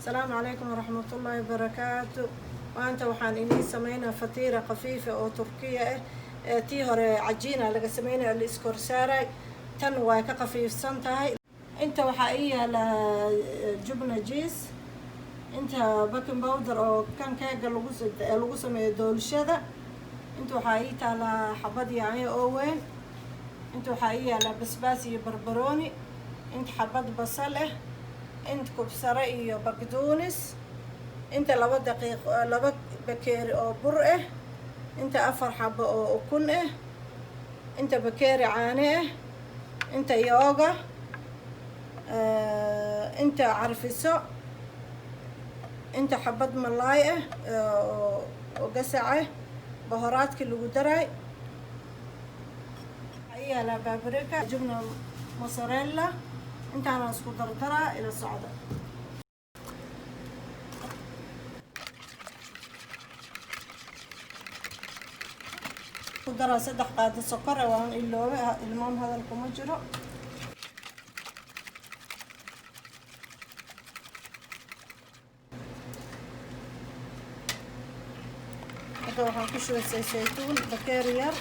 Asalaamu calaykum waraxmatullaahi wabarakaatu. Maanta waxaan idiin sameynaa fatiira khafiifa oo Turkiya ah. Ee tii hore cajiina laga sameynaya, la iskorsaaray. Tan way ka khafiifsan tahay. Inta waxaa ii yaala jubna cheese, inta baking powder oo kan keega lagu sameeyo doolshada, inta waxaa ii taalaa xabad yaanyo oo weyn, inta waxaa ii yaalaa basbaas iyo barbarooni, inta xabad basal ah, inta kubsare iyo bagduunis, inta 2 daqiiq, 2 bakeeri oo bur ah, inta 4 xabo oo ukun ah, inta bakeeri caane ah, inta yogurt, inta carfiso, inta xabad malaay ah oo gasac ah, bahoraadkii lagu daray. Waxaa ii yaalaa paprika, jubna mozzarella. Intaana isku dardaraa, ila socda. Ku daraa 3 qaado sokor ah, waan iloobe, ilmaam hadal kuma jiro. Hadda waxaan ku shubay saytuun bakeeri yar.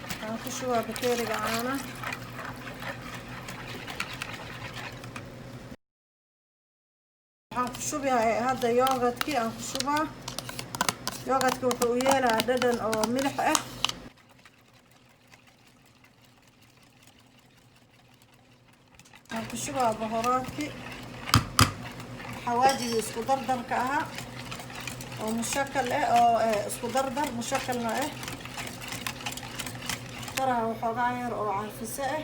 Waxaan ku shubaa bakeeriga caana. Waxaan ku shubayaa hadda yogurtkii aan ku shubaa. Yogurtka wuxuu u yeelayaa dhadhan oo milix ah. Waxaan ku shubaa bahoraadkii, xawaajigii isku dardarka ahaa oo mushakal ah, oo isku dardar mushakalna ah. Daraha waxoogaa yar oo carfiso ah.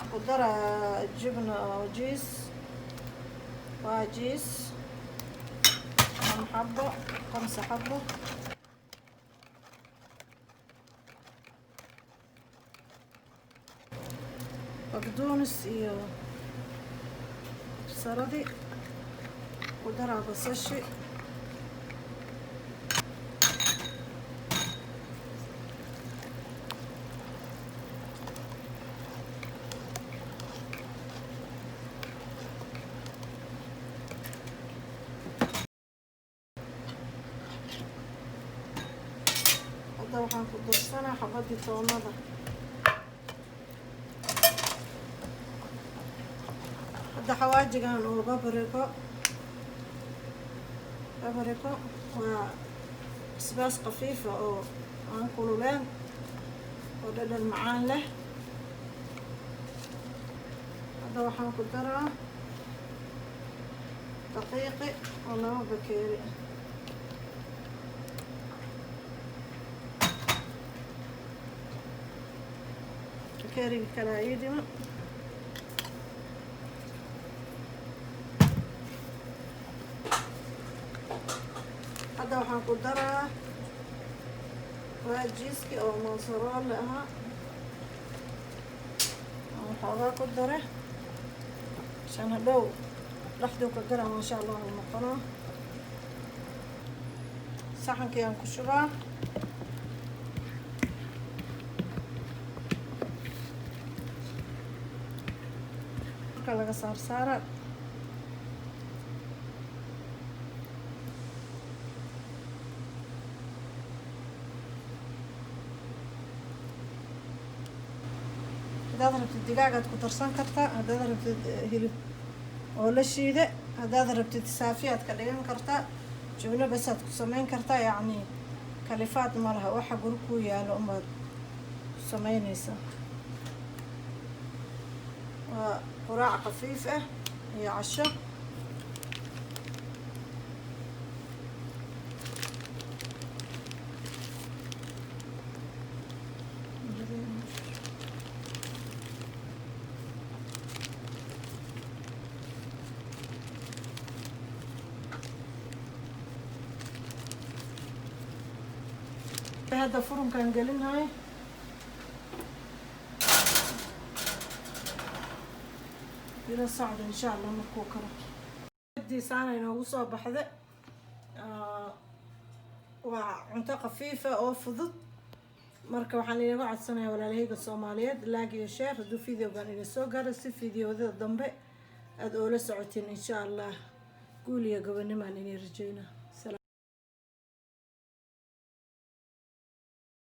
Ku daraa jibna oo cheese, waa cheese كم xabo? 5 xabo. Baqduunis iyo kabsaradii ku daraa, basashi. Hadda waxaan ku darsanaa xabadii toonada. Hadda xawaajigan oo paprika, paprika waa basbaas khafiifa oo aan kululeen oo dhadhan macaan leh. Hadda waxaan ku daraa daqiiqi oo 2 bakeeri ah. Bakeeriga kale ii dhima. Hadda waxaan ku daraa waa cheeseki oo mozzarella ahaa aan waxoogaa ku dare shan. Hadhow dhexduu ka gara, maasha Allah, uu noqonaa. Saxankii aan ku shubaa. Marka laga saar saara. Haddaad rabtid digaagaad ku darsan kartaa, haddaad rabtid hilib oo la shiide, haddaad rabtid saafiyaad ka dhigan kartaa, jubno basaad ku samayn kartaa. Yacni kalifaad ma laha, waxa guri kuu yaalo umaad ku samaynaysaa. Waa quraac khafiif ah iyo casho. Hadda furunkaan gelinahay. Ila socda, insha Allah, markuu karo. Diisaana inoogu soo baxda. Waa cunto khafiifa oo fudud. Marka waxaan inaga codsanayaa, walaalahayga Soomaaliyeed, like iyo share hadduu videogan idin soo gaaro, si videoyada dambe aada oola socotiin, insha Allah. Guul iyo gobonimaan inay rajeynaa.